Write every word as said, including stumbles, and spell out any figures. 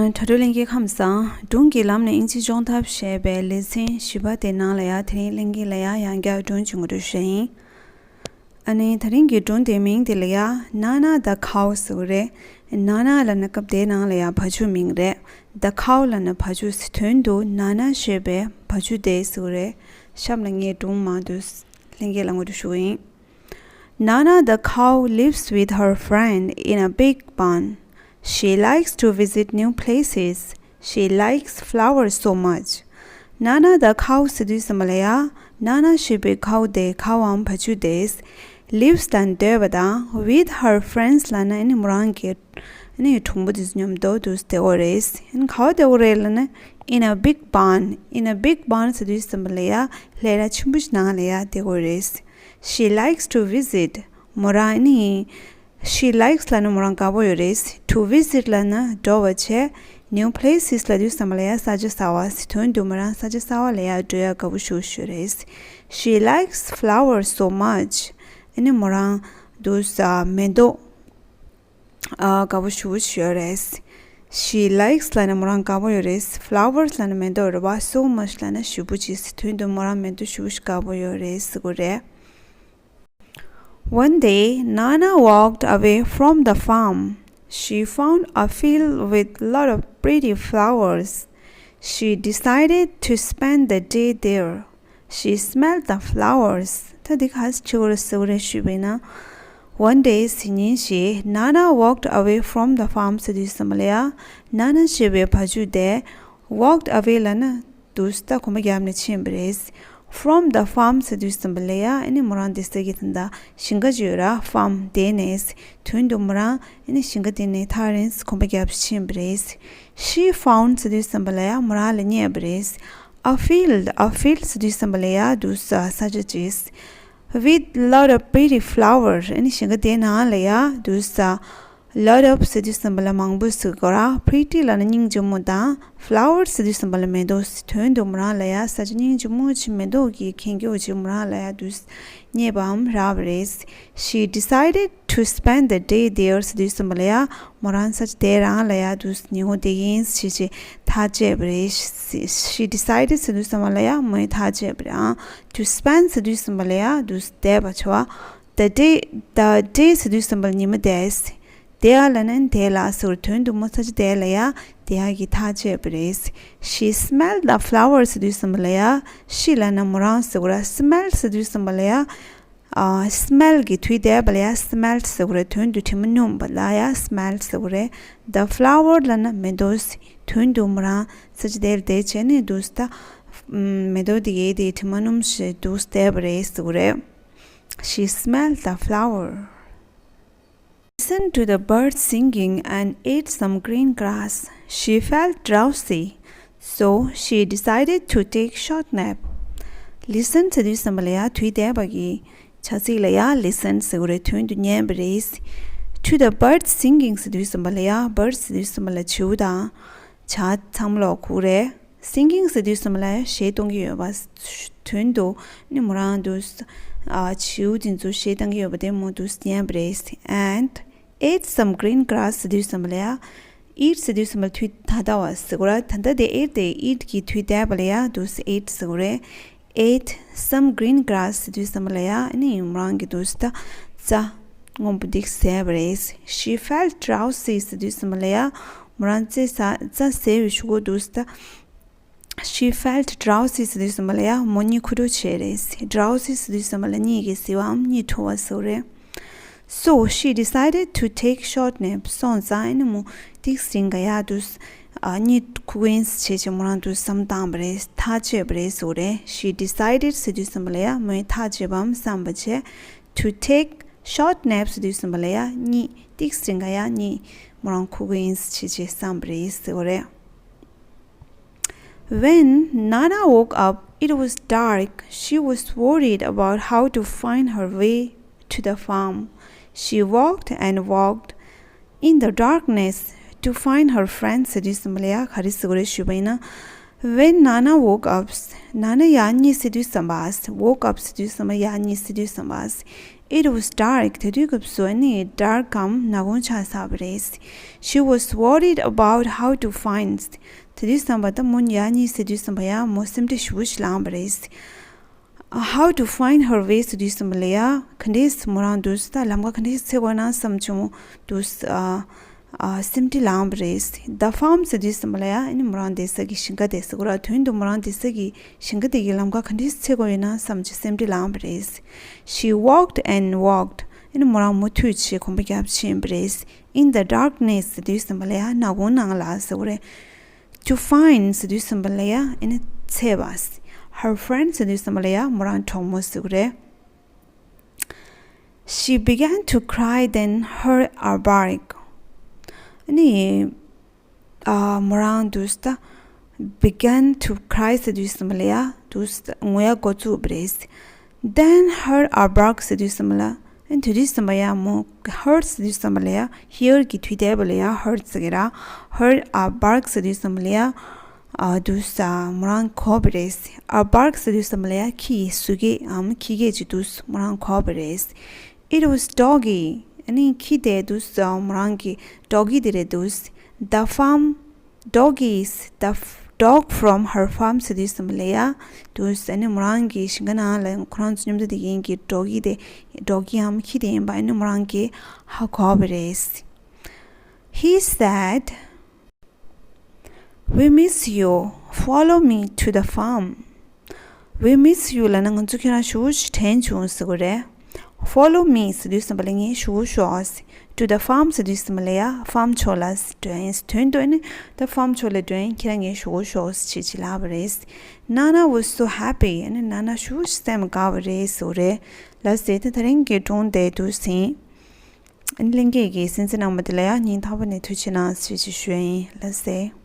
དྲ་གྲོགས་ལྷན་རྒྱས་ཁམས་བཟང་། སྒྲུང་གི་ལམ་ནས་དབྱིན་ཇི་སྦྱོང་ཐབས་ཞེས་པའི་ལེ་ཚན་བཞི་པ་དེ་ནང་ལ་ཡ་དེ་རིང་ལྷན་རྒྱས་ལ་ཡ་ཡང་བསྐྱར་སྒྲུང་ཅིག་ངོ་སྤྲོད་ཞུ་ཡ་ཡིན། ཨ་ནི་དེ་རིང་གི་སྒྲུང་དེའི་མིང་དེ་ལ་ཡ་Nana the Cow ཟེར་གྱི་རེད། Nana ལབ་ན་སྐབས་དེའི་ནང་ལ་ཡ་བ་ཕྱུགས་མིང་རེད། The Cow ལབ་ན་བ་ཕྱུགས་ཟེར་དོན་དུ་Nana ཞེས་པའི་བ་ཕྱུགས་དེ་ཟེར་གྱི་རེད། གཤམ་ལ་ངས་སྒྲུང་མང་དུ་ལྷན་རྒྱས་ལ་ངོ་སྤྲོད་ཞུ་གི་ཡིན། Nana the cow lives with her friend in a big barn. She likes to visit new places. She likes flowers so much. Nana the cow ཟེར་དུས་ཙམ་པ་ལ་ཡ། Nana ཞེས་པའི་ཁའུ་དེ་ཁའུའམ་བ་ཕྱུགས་དེས། Lives ལབ་ན་སྡོད་པ་དང་། With her friends ལབ་ན་ཨ་ནི་མོ་རང་གི་ཨ་ནི་གྲོགས་པོ་དེ་ཚོ་མཉམ་དུ་དུ་བསྡད་ཡོད་རེད། ཨ་ནི་ག་པར་བསྡད་ཡོད་རེད་ལབ་ན། In a big barn. In a big barn ཟེར་དུས་ཙམ་པ་ལ་ཡ། ལྷས་ར་ཆེན་པོ་ཞིག་ནང་ལ་ཡ་བསྡད་ཡོད་རེད། She likes to visit. མོ་རང་ནི། She likes ལབ་ན་མོ་རང་དགའ་པོ་ཡོད་རེད། To visit ལབ་ན་འགྲོ་བ་བྱས། New places ལབ་དུས་ཙམ་པ་ལ་ཡ་ས་ཆ་གསར་བ་ཟེར་དོན་དུ་མོ་རང་ས་ཆ་གསར་བ་ལ་ཡ་འགྲོ་ཡ་དགའ་པོ་ཞེ་པོ་ཅིག་ཡོད་རེད། She likes flowers so much. ཨ་ནི་མོ་རང་འདུག་ས་མེ་ཏོག་ཨ་དགའ་པོ་ཞེ་པོ་ཅིག་ཡོད་རེད། She likes ལབ་ན་མོ་རང་དགའ་པོ་ཡོད་རེད། Flowers ལབ་ན་མེ་ཏོག་རེད་པ། So much ལབ་ན་ཞེ་པོ་ཅིག་ཟེར་དོན་དུ་མོ་རང་མེ་ཏོག་ཞེ་པོ་ཅིག་དགའ་པོ་ཡོད་རེད་ཟེར་གྱི་རེད། One day, Nana walked away from the farm. She found a field with lot of pretty flowers. She decided to spend the day there. She smelled the flowers. ད་འདི་ག་རེ་བྱེད་ཀྱི་ཡོད་རེད་ཟེར་བ་རེད་ཞུས་པ་ཡིན་ན། One day ཟེར་ཉིན་ཞིག Nana walked away from the farm ཟེར་དུས་ཙམ་པ་ལ་ཡ། Nana ཞེས་པའི་བ་ཕྱུགས་དེ། Walked away ལབ་ན། འདུག་སེ་གོམ་པ་བརྒྱབ་ནས་ཕྱིན་པ་རེད། From the farm ཟེར་དུས་ཙམ་པ་ལ་ཡ་ཨ་ནི་མོ་རང་དེ་ས་གི་ད་ལྟ་ཞིང་ཁ་ཅིག་ཡོད་ར། Farm དེ་ནས། དོན་དུ་མོ་རང་ཨ་ནི་ཞིང་ཁ་དེ་ནས་ཐག་རིང་སེ་གོམ་པ་བརྒྱབ་ཕྱིན་པ་རེད། She found ཟེར་དུས་ཙམ་པ་ལ་ཡ་མོ་རང་ལ་རྙེད་པ་རེད། A field. A field ཟེར་དུས་ཙམ་པ་ལ་ཡ་འདུག་སེ་ས་ཆ་ཅིག With lot of pretty flowers. ཨ་ནི་ཞིང་ཁ་དེའི་ནང་ལ་ཡ་འདུག་སེ། Lot of ཟེར་དུས་ཙམ་པ་ལ་མང་པོ་ཟེར་དགོས་ར། Pretty ལབ་ན་སྙིང་རྗེ་མོ་དང་། Flowers ཟེར་དུས་ཙམ་པ་ལ་མེ་ཏོག་ཟེར། དོན་དུ་མོ་རང་ལ་ཡ་ས་ཆ་སྙིང་རྗེ་མོ་ཅིག་མེ་ཏོག་གིས་ཁེངས་ཀྱོག་ཅིག་མོ་རང་ལ་ཡ་འདུག་སེ་རྙེད་པའམ་རག་པ་རེད། She decided to spend the day there ཟེར་དུས་ཙམ་པ་ལ་ཡ་མོ་རང་ས་ཆ་དེ་རང་ལ་ཡ་འདུག་སེ་ཉིན་གུང་བསྡད་ཀྱི་ཡིན་ཟེར་བྱས་ཐག་བཅད་པ་རེད། She decided ཟེར་དུས་ཙམ་པ་ལ་ཡ་མོས་ཐག་བཅད་པ་རེད། ཨང་། To spend ཟེར་དུས་ཙམ་པ་ལ་ཡ་འདུག་སེ་བསྡད་པ་བྱས་པ། The day, the day ཟེར་དུས་ཙམ་པ་ལ་ཉི་མ་དེ། དེ་ཡ་ལབ་ན་དེ་ལ་ཟེར་དོན་དུ་མོ་ས་ཆ་དེ་ལ་ཡ་དེ་ཡ་གི་ཐག་བཅད་པ་རེད། She smelled the flowers ཟེར་དུས་ཙམ་པ་ལ་ཡ། She ལབ་ན་མོ་རང་ཟེར་གྱི་རེད། Smell ཟེར་དུས་ཙམ་པ་ལ་ཡ། ཨ། Smell གི་དུས་དེ་བ་ལ་ཡ་smelled ཟེར་གྱི་རེད། དོན་དུ་དྲི་མ་སྣོམ་པ་ལ་ཡ་smelled ཟེར་གྱི་རེད། The flower ལབ་ན་མེ་ཏོག་དོན་དུ་མོ་རང་ས་ཆ་དེ་ལ་བསྡད་བྱས་ནས་འདུག་སེ་ད། མེ་ཏོག་དེ་གའི་དེ་དྲི་མ་སྣོམ་བྱས་འདུག་སེ་བསྡད་པ་རེད་ཟེར་གྱི་རེད། She smelled the flower. Listen to the birds singing and eat some green grass. She felt drowsy, so she decided to take short nap. Listen ཟེར་དུས་ཙམ་པ་ལ་ཡ་དུས་དེ་བ་གི་བྱ་ཚིག་ལ་ཡ་listen ཟེར་གྱི་རེད། དོན་དུ་ཉན་པ་རེད། To the birds singing ཟེར་དུས་ཙམ་པ་ལ་ཡ་birds ཟེར་དུས་ཙམ་པ་ལ་བྱིའུ་དང་བྱ་ཚང་མ་ལ་གོ་གི་རེད། Singing ཟེར་དུས་ཙམ་པ་ལ་གཞས་གཏོང་གི་ཡོད་པ། དོན་དུ་ནི་མོ་རང་དུ་ཨ་བྱིའུ་དེ་ཚོ་གཞས་གཏོང་གི་ཡོད་པ་དེ་མོ་དུ་ཉན་པ་རེད། And ate some green grass ཟེར་དུས་ཙམ་པ་ལ་ཡ། Eat ཟེར་དུས་ཙམ་པ་ལ་དུས་ད་ལྟ་བ་ཟེར་གྱི་རེད། ད་ལྟ་དེ་ate དེ་eat གི་དུས་འདས་པ་ལ་ཡ་དུ་ate ཟེར་གྱི་རེད། Ate some green grass ཟེར་དུས་ཙམ་པ་ལ་ཡ་ནི་མོ་རང་གི་དུ་ད་རྩྭ་སྔོན་པོ་འདི་ཟས་པ་རེད། She felt drowsy ཟེར་དུས་ཙམ་པ་ལ་ཡ་མོ་རང་རྩེ་ས་རྩྭ་ཟས་པའི་གཞུག་གུ་དུ་ད། She felt drowsy ཟེར་དུས་ཙམ་པ་ལ་ཡ་མོ་གཉིད་ཁུག་འགྲོ་བྱས་རེད། Drowsy ཟེར་དུས་ཙམ་པ་ལ་གཉིད་ཀྱིས་བཟི་བའམ་གཉིད་ཁུག་པ་ཟེར་རེད། So she decided to take short nap. སོང་ཙང་ཨ་ནི་མོ་ཏིག་སེ་རིང་ག་ཡ་དུས་ཨ་གཉིད་ཁུག་གིན་བྱས་བྱས་མོ་རང་དུ་བསམ་བཏང་པ་རེད། ཐག་བཅད་པ་རེད་ཟེར་རེད། She decided ཟེར་དུས་ཙམ་པ་ལ་ཡ་མོས་ཐག་བཅད་པའམ་བསམ་པ་བྱས། To take short naps ཟེར་དུས་ཙམ་པ་ལ་ཡ་གཉིད་ཏིག་སེ་རིང་ག་ཡ་གཉིད་མོ་རང་ཁུག་གིན་བྱས་བྱས་བསམ་པ་རེད་ཟེར་རེད། When Nana woke up, it was dark. She was worried about how to find her way to the farm. She walked and walked in the darkness to find her friend ཟེར་དུས་ཙམ་པ་ལ་ཡ་ག་རེ་ཟེར་གྱི་རེད་ཞུས་པ་ཡིན་ན། When Nana woke up, ན་ན་ཡར་གཉིད་སད་དུས་ཙམ་པ། Woke up ཟེར་དུས་ཙམ་པ། ཡར་གཉིད་སད་དུས་ཙམ་པ། It was dark. དེ་དུས་སྐབས་སུ་ཨ་ནི་dark གམ་ནག་ཁུང་ཆགས་ཚར་བ་རེད། She was worried about how to find. དེ་དུས་ཙམ་པ་ད་མོ་ཡར་གཉིད་སད་དུས་ཙམ་པ་ཡ་མོ་སེམས་ཁྲལ་ཞེ་པོ་ཞིག་ལངས་པ་རེད། How to find her way ཟེར་དུས་ཙམ་པ་ལ་ཡ་ག་འདྲས་མོ་རང་འདུག་ད་ལམ་ཁ་ག་འདྲས་འཚོལ་དགོས་ན་བསམ་བྱུང་འདུག་ཨ་ཨ་སེམས་ཁྲལ་ལངས་པ་རེད། The farm ཟེར་དུས་ཙམ་པ་ལ་ཡ་ཨ་ནི་མོ་རང་བསྡད་ས་གི་ཞིང་ཁ་དེ་ཟེར་དགོས་ར། དོན་དུ་མོ་རང་བསྡད་ས་གི་ཞིང་ཁ་དེ་གི་ལམ་ཁ་ག་འདྲས་འཚོལ་དགོས་ཡོད་ན་བསམ་བྱུང་སེམས་ཁྲལ་ལངས་པ་རེད། She walked and walked. ཨ་ནི་མོ་རང་མུ་མཐུད་བྱས་གོམ་པ་རྒྱབ་བྱས་ཡིན་པ་རེད། In the darkness ཟེར་དུས་ཙམ་པ་ལ་ཡ་ནག་ཁུང་ནང་ལ་ཟེར་དགོས་རེད། To find ཟེར་དུས་ཙམ་པ་ལ་ཡ་ཨ་ནི་འཚོལ་བ། Her friend ཟེར་དུས་ཙམ་པ་ལ་ཡ་མོ་རང་གྲོགས་མོ་ཟེར་དགོས་རེད། She began to cry, then heard a bark. ཨ་ནི་ཨ་མོ་རང་འདུག་ད་began to cry ཟེར་དུས་ཙམ་པ་ལ་ཡ་འདུག་ངུ་ཡ་འགོ་བཙུགས་པ་རེད། Then heard a bark ཟེར་དུས་ཙམ་པ་ལ། ཨ་ནི་དེ་དུས་ཙམ་པ་ཡ་མོ་heard ཟེར་དུས་ཙམ་པ་ལ་ཡ་hear གི་དུས་དེབ་ལ་ཡ་heard ཟེར་གི་ར། Heard a bark ཟེར་དུས་ཙམ་པ་ལ་ཡ་ཨ་འདུག་ས་མོ་རང་གོ་བ་རེད། A bark ཟེར་དུས་ཙམ་པ་ལ་ཡ་ཁྱི་ཡི་ཟུག་སྐད་འམ་ཁྱི་སྐད་ཅིག་འདུག་མོ་རང་གོ་བ་རེད། It was doggy. ཨ་ནི་ཁྱི་དེ་འདུག་ས་མོ་རང་གི་doggy དེ་རེད་འདུག The farm doggies, the f- dog from her farm ཟེར་དུས་ཙམ་པ་ལ་ཡ་འདུག་ཨ་ནི་མོ་རང་གི་ཞིང་ཁ་ནང་ལ་ཁོ་རང་ཚོ་མཉམ་དུ་བསྡད་མཁན་གྱི་doggy དེ་doggy འམ་ཁྱི་དེ་ཡིན་པ་ཨ་ནི་མོ་རང་གི་ཧ་གོ་བ་རེད། He said, "We miss you. Follow me to the farm." "We miss you" ལབ་ན་ང་ཚོ་ཁྱེད་རང་ཞེ་པོ་ཞིག་དྲན་བྱུང་ཟེར་དགོས་རེད། Follow me ཟེར་དུས་ཙམ་པ་ལ་ངའི་ཞུ་གུ་ཤོག To the farm ཟེར་དུས་ཙམ་པ་ལ་ཡ་farm ཕྱོགས་ལ་འགྲོ་ཡིན། དོན་དུ་ནི་the farm ཕྱོགས་ལ་འགྲོ་ཡིན། ཁྱེད་རང་ངའི་ཞུ་གུ་ཤོག་ཅེས་ཅིག་ལབ་པ་རེད། Nana was so happy. ཨ་ནི་ན་ན་ཞེ་པོ་ཞིག་སེམས་དགའ་བ་རེད་ཟེར་དགོས་རེད། ལགས་སེ། ད་དེ་རིང་གི་སྒྲུང་དེ་འདུག་ཟིན། ཨ་ནི་ལྷན་རྒྱས་ཀྱིས་གསན་གཟིགས་གནང་བ་དེ་ལ་ཡང་སྙིང་ཐག་པ་ནས་ཐུགས་རྗེ་གནང་ཞེས་ཞུ་ཡ་ཡིན། ལགས་སེ།